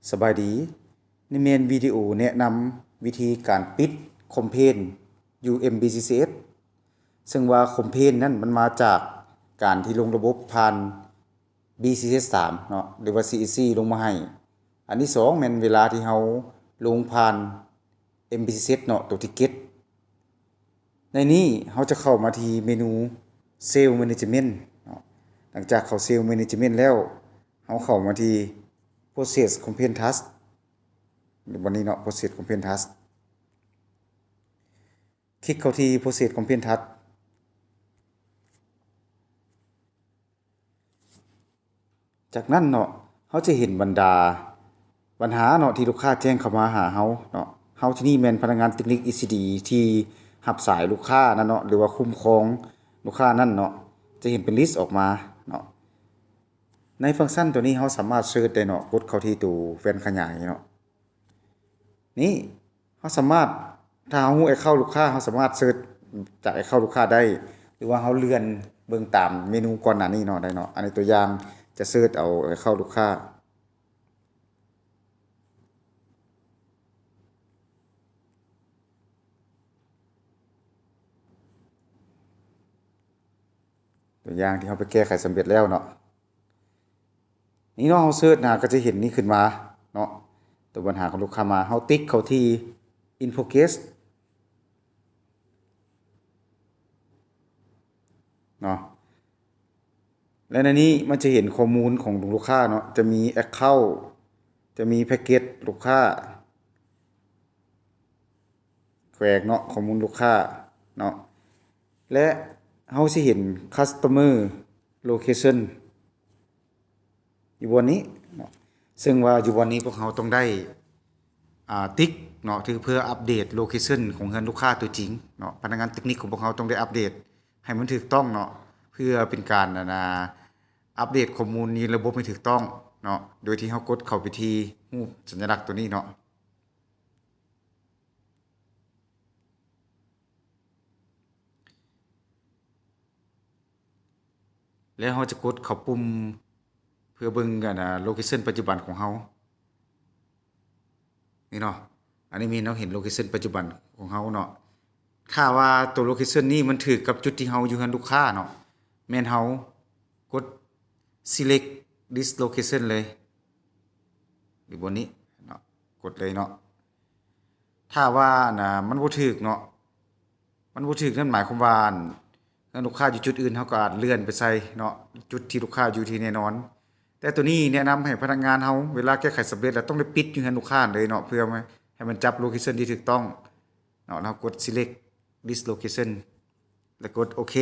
ສະບາຍດີ, ນີ້ແມ່ນວິດີໂອແນະນຳວິທີການປິດຄອມເພນ ຢູ່ ເອັມ ບີ ຊີ ຊີ ເອັສ ເຊິ່ງວ່າຄອມເພນນັ້ນມັນມາຈາກການທີ່ລົງລະບົບຜ່ານ ບີ ຊີ ຊີ ເອັສ ສາມ ເນາະ ຫຼືວ່າ ຊີ ເອັສ ຊີ ລົງມາໃຫ້. ອັນທີສອງແມ່ນເວລາທີ່ເຮົາລົງຜ່ານ ເອັມ ບີ ຊີ ຊີ ເອັສ ເນາະ ຕົວທີເຈັດ. ໃນນີ້ເຮົາຈະເຂົ້າມາທີ່ເມນູ Sales Management ເນາະ. ຫຼັງຈາກເຂົ້າ Sales Management ແລ້ວ ເຮົາເຂົ້າມາທີ່ Process Complaint Task ຢູ່ບ່ອນນີ້ເນາະ Process Complaint Task. ຄລິກເຂົ້າທີ່ Process Complaint Task. ຈາກນັ້ນເນາະ ເຮົາຈະເຫັນບັນດາບັນຫາເນາະ ທີ່ລູກຄ້າແຈ້ງເຂົ້າມາຫາເຮົາເນາະ. ເຮົາທີ່ນີ້ແມ່ນພະນັກງານເຕັກນິກ ອີ ຊີ ດີ ທີ່ຮັບສາຍລູກຄ້ານັ້ນເນາະ ຫຼືວ່າຄຸ້ມຄອງລູກຄ້ານັ້ນເນາະ ຈະເຫັນເປັນ list ອອກມາເນາະ. ໃນຟັງຊັນຕົວນີ້ເຮົາສາມາດເສີດໄດ້ເນາະ, ກົດເຂົ້າທີ່ຕົວແວ່ນຂະຫຍາຍເນາະ. ນີ້ ເຮົາສາມາດ ຖ້າເຮົາຮູ້ account ລູກຄ້າ ເຮົາສາມາດເສີດຈາກ account ລູກຄ້າໄດ້ ຫຼືວ່າເຮົາເລື່ອນເບິ່ງຕາມເມນູກ່ອນໜ້ານີ້ເນາະ ໄດ້ເນາະ. ອັນນີ້ຕົວຢ່າງຈະເສີດເອົາ account ລູກຄ້າ ຕົວຢ່າງທີ່ເຮົາໄປແກ້ໄຂສຳເລັດແລ້ວເນາະ. ນີ້ເນາະ ເຮົາເສີດຫາກໍຈະເຫັນນີ້ຂຶ້ນມາເນາະ, ຕົວບັນຫາຂອງລູກຄ້າມາ. ເຮົາຕິກເຂົ້າທີ່ In Progress ເນາະ ແລະ ໃນນີ້ມັນຈະເຫັນຂໍ້ມູນຂອງລູກຄ້າເນາະ, ຈະມີ account ຈະມີ package ລູກຄ້າ ແຂວງເນາະ ຂໍ້ມູນລູກຄ້າເນາະ ແລະ ເຮົາຊິເຫັນ customer location ຢູ່ບ່ອນນີ້ເນາະ. ເຊິ່ງວ່າຢູ່ບ່ອນນີ້ພວກເຮົາຕ້ອງໄດ້ ອ່າ ຕິກເນາະ ຖືເພື່ອອັບເດດ location ຂອງເຮືອນລູກຄ້າຕົວຈິງເນາະ. ພະນັກງານເຕັກນິກຂອງພວກເຮົາຕ້ອງໄດ້ອັບເດດໃຫ້ມັນຖືກຕ້ອງເນາະ ເພື່ອເປັນການ ອັນນ່າ ອັບເດດຂໍ້ມູນໃນລະບົບໃຫ້ຖືກຕ້ອງເນາະ ໂດຍທີ່ເຮົາກົດເຂົ້າໄປທີ່ຮູບສັນຍະລັກຕົວນີ້ເນາະ. ແລ້ວເຮົາຈະກົດເຂົ້າປຸ່ມເພື່ອເບິ່ງ ອັນນ່າ location ປັດຈຸບັນຂອງເຮົານີ້ເນາະ. ອັນນີ້ແມ່ນເຮົາເຫັນ location ປັດຈຸບັນຂອງເຮົາເນາະ. ຖ້າວ່າຕົວ location ນີ້ມັນຖືກກັບຈຸດທີ່ເຮົາຢູ່ເຮືອນລູກຄ້າເນາະ ແມ່ນເຮົາກົດ select this location ເລີຍ ຢູ່ບ່ອນນີ້ເນາະ, ກົດເລີຍເນາະ. ຖ້າວ່າ ອັນນ່າ ມັນບໍ່ຖືກເນາະ ມັນບໍ່ຖືກ ນັ້ນໝາຍຄວາມວ່າ ອັນ ເຮືອນລູກຄ້າຢູ່ຈຸດອື່ນ ເຮົາກໍອາດເລື່ອນໄປໃສ່ເນາະ ຈຸດທີ່ລູກຄ້າຢູ່ທີ່ແນ່ນອນ. ແຕ່ຕົວນີ້ແນະນຳໃຫ້ພະນັກງານເຮົາ ເວລາແກ້ໄຂສຳເລັດແລ້ວ ຕ້ອງໄດ້ປິດຢູ່ເຮືອນລູກຄ້າເລີຍເນາະ ເພື່ອໃຫ້ມັນຈັບ location ທີ່ຖືກຕ້ອງເນາະ. ແລ້ວເຮົາກົດ select this location ແລ້ວກົດໂອເຄ.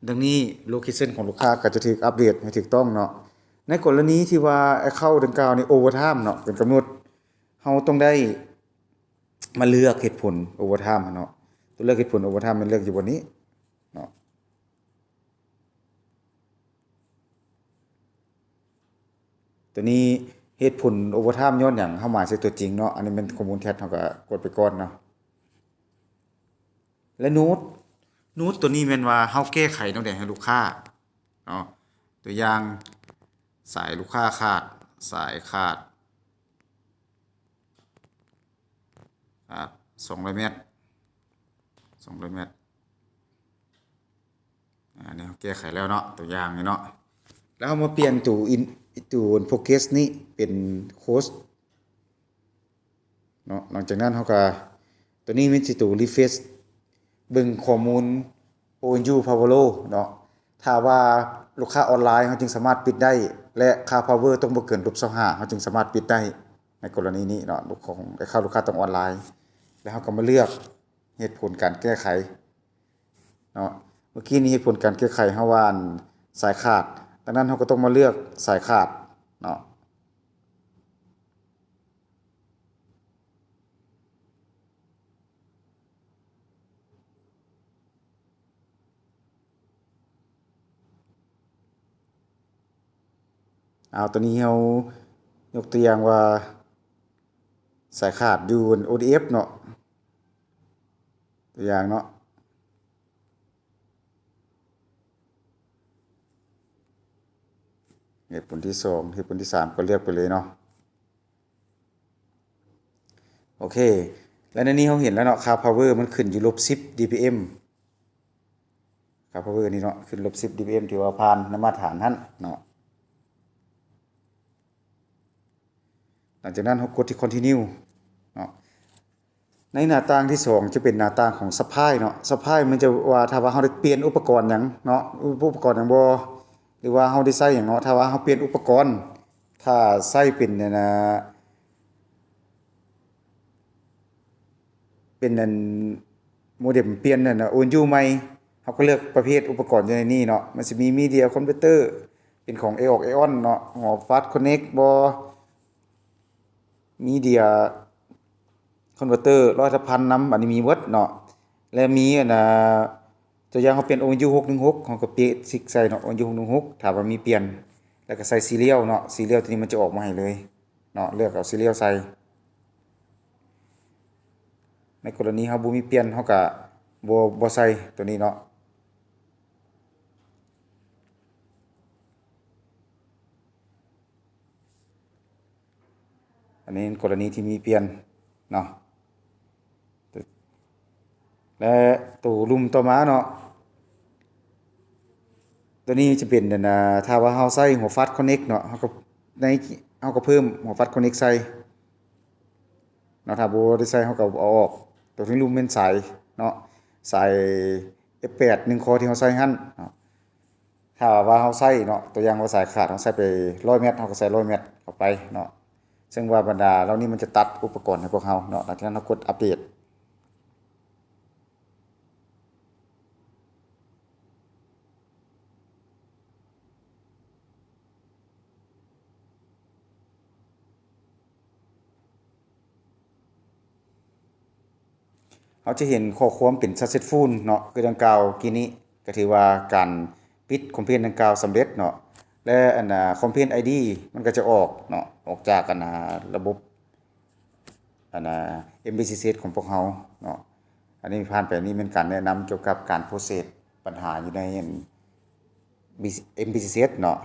ດັ່ງນີ້ location ຂອງລູກຄ້າກໍຈະຖືກອັບເດດໃຫ້ຖືກຕ້ອງເນາະ. ໃນກໍລະນີທີ່ວ່າ account ດັ່ງກ່າວນີ້ overtime ເນາະ ເປັນກຳນົດ, ເຮົາຕ້ອງໄດ້ມາເລືອກເຫດຜົນ overtime ເນາະ. ຕົວເລືອກເຫດຜົນ overtime ແມ່ນເລືອກຢູ່ບ່ອນນີ້ເນາະ. ຕົວນີ້ເຫດຜົນ overtime ຍ້ອນຫຍັງ ເຮົາໝາຍໃສ່ຕົວຈິງເນາະ. ອັນນີ້ແມ່ນຂໍ້ມູນ chat ເຮົາກໍກົດໄປກ່ອນເນາະ. ແລະ ໂນ້ດ ໂນ້ດຕົວນີ້ແມ່ນວ່າເຮົາແກ້ໄຂແນວໃດໃຫ້ລູກຄ້າເນາະ. ຕົວຢ່າງ ສາຍລູກຄ້າຂາດ ສາຍຂາດ ຂາດສອງຮ້ອຍແມັດ ສອງຮ້ອຍແມັດ. ອາ ອັນນີ້ເຮົາແກ້ໄຂແລ້ວເນາະ ຕົວຢ່າງນີ້ເນາະ. ແລ້ວເຮົາມາປ່ຽນຕົວ in ຕົວ progress ນີ້ເປັນ cost ເນາະ. ຫຼັງຈາກນັ້ນເຮົາກໍ ຕົວນີ້ແມ່ນຊິຕົວ refresh ເບິ່ງຂໍ້ມູນ ໂອ ເອັນ ຢູ power low ເນາະ. ຖ້າວ່າລູກຄ້າອອນລາຍ ເຮົາຈຶ່ງສາມາດປິດໄດ້ ແລະ ຄ່າ power ຕ້ອງບໍ່ເກີນລົບຊາວຫ້າ ເຮົາຈຶ່ງສາມາດປິດໄດ້ ໃນກໍລະນີນີ້ເນາະ ຂອງ ແລະ ຄ່າລູກຄ້າຕ້ອງອອນລາຍ. ແລ້ວເຮົາກໍມາເລືອກເຫດຜົນການແກ້ໄຂເນາະ. ເມື່ອກີ້ນີ້ເຫດຜົນການແກ້ໄຂເຮົາວ່າ ອັນ ສາຍຂາດ, ດັ່ງນັ້ນເຮົາກໍຕ້ອງມາເລືອກສາຍຂາດເນາະ. ເອົາ ຕົວນີ້ເຮົາຍົກຕົວຢ່າງວ່າ ສາຍຂາດຢູ່ ໂອ ດີ ເອັຟ ເນາະ ຕົວຢ່າງເນາະ. ເຫດຜົນທີສອງ ເຫດຜົນທີສາມ ກໍເລືອກໄປເລີຍເນາະ. ໂອເຄ ແລະໃນນີ້ເຮົາເຫັນແລ້ວເນາະ ຄ່າພາວເວີມັນຂຶ້ນຢູ່ລົບສິບ dBm ຄ່າພາວເວີນີ້ເນາະ ຂຶ້ນລົບສິບ dBm ຖືວ່າຜ່ານໃນມາດຕະຖານຫັ້ນເນາະ. ຫຼັງຈາກນັ້ນເຮົາກົດທີ່ Continue ເນາະ. ໃນໜ້າຕ່າງທີສອງຈະເປັນໜ້າຕ່າງຂອງ Supply ເນາະ. Supply ມັນຈະວ່າຖ້າວ່າເຮົາໄດ້ປ່ຽນອຸປະກອນຫຍັງເນາະ ອຸປະກອນຫຍັງບໍ່ ຫຼືວ່າເຮົາໄດ້ໃຊ້ຫຍັງເນາະ. ຖ້າວ່າເຮົາປ່ຽນອຸປະກອນ ຖ້າໃຊ້ເປັນ ອັນນ່າ ເປັນອັນໂມເດັມປ່ຽນອັນນ່າ ໂອເອັນຢູ ໃໝ່ ເຮົາກໍເລືອກປະເພດອຸປະກອນຢູ່ໃນນີ້ເນາະ. ມັນຊິມີ Media Converter ເປັນຂອງ Aeox Aeon ເນາະ ຫົວ Fast Connect ບໍ່ Media Converter ຮ້ອຍທັບພັນນຳ ອັນນີ້ມີເບິດເນາະ. ແລະມີອັນນ່າ ຕົວຢ່າງເຮົາປ່ຽນ ໂອເອັນຢູ ຫົກໜຶ່ງຫົກ ເຮົາກໍເປະ tick ໃສ່ເນາະ ໂອເອັນຢູ ຫົກໜຶ່ງຫົກ ຖ້າວ່າມີປ່ຽນ ແລ້ວກໍໃສ່ serial ເນາະ serial ຕົວນີ້ມັນຈະອອກມາໃຫ້ເລີຍເນາະ ເລືອກເອົາ serial ໃສ່. ໃນກໍລະນີເຮົາບໍ່ມີປ່ຽນ ເຮົາກະບໍ່ ບໍ່ໃສ່ຕົວນີ້ເນາະ. ອັນນີ້ກໍລະນີທີ່ມີປ່ຽນເນາະ ແລະໂຕລຸ່ມຕໍ່ມາເນາະ ຕົວນີ້ຈະເປັນ ອັນນ່າ ຖ້າວ່າເຮົາໃຊ້ຫົວ Fast Connect ເນາະ ເຮົາກໍ ໃນ ເຮົາກໍເພີ່ມຫົວ Fast Connect ໃສ່ ເນາະ. ຖ້າບໍ່ໄດ້ໃສ່ເຮົາກໍເອົາອອກ. ຕົວທີ່ລຸ່ມແມ່ນສາຍເນາະ ສາຍ F ແປດ ໜຶ່ງຄໍທີ່ເຮົາໃຊ້ຫັ້ນເນາະ. ຖ້າວ່າເຮົາໃຊ້ເນາະ ຕົວຢ່າງວ່າສາຍຂາດ ເຮົາໃສ່ໄປຮ້ອຍແມັດ ເຮົາກໍໃສ່ຮ້ອຍແມັດເຂົ້າໄປເນາະ. ເຊິ່ງວ່າບັນດາເຫຼົ່ານີ້ມັນຈະຕັດອຸປະກອນໃຫ້ພວກເຮົາເນາະ. ຫຼັງຈາກນັ້ນເຮົາກົດອັບເດດ. ເຮົາຈະເຫັນຂໍ້ຄວາມເປັນ successful ເນາະ ຄືດັ່ງກ່າວກີ້ນີ້ ກໍຖືວ່າການປິດຄອມເພນດັ່ງກ່າວສຳເລັດເນາະ ແລະ ອັນນ່າ ຄອມເພນ ID ມັນກໍຈະອອກເນາະ ອອກຈາກ ອັນນ່າ ລະບົບ ອັນນ່າ MPCCS ຂອງພວກເຮົາເນາະ. ອັນນີ້ຜ່ານໄປ ນີ້ແມ່ນການແນະນຳກ່ຽວກັບການ process ບັນຫາຢູ່ໃນ ອັນ MPCCS ເນາະ.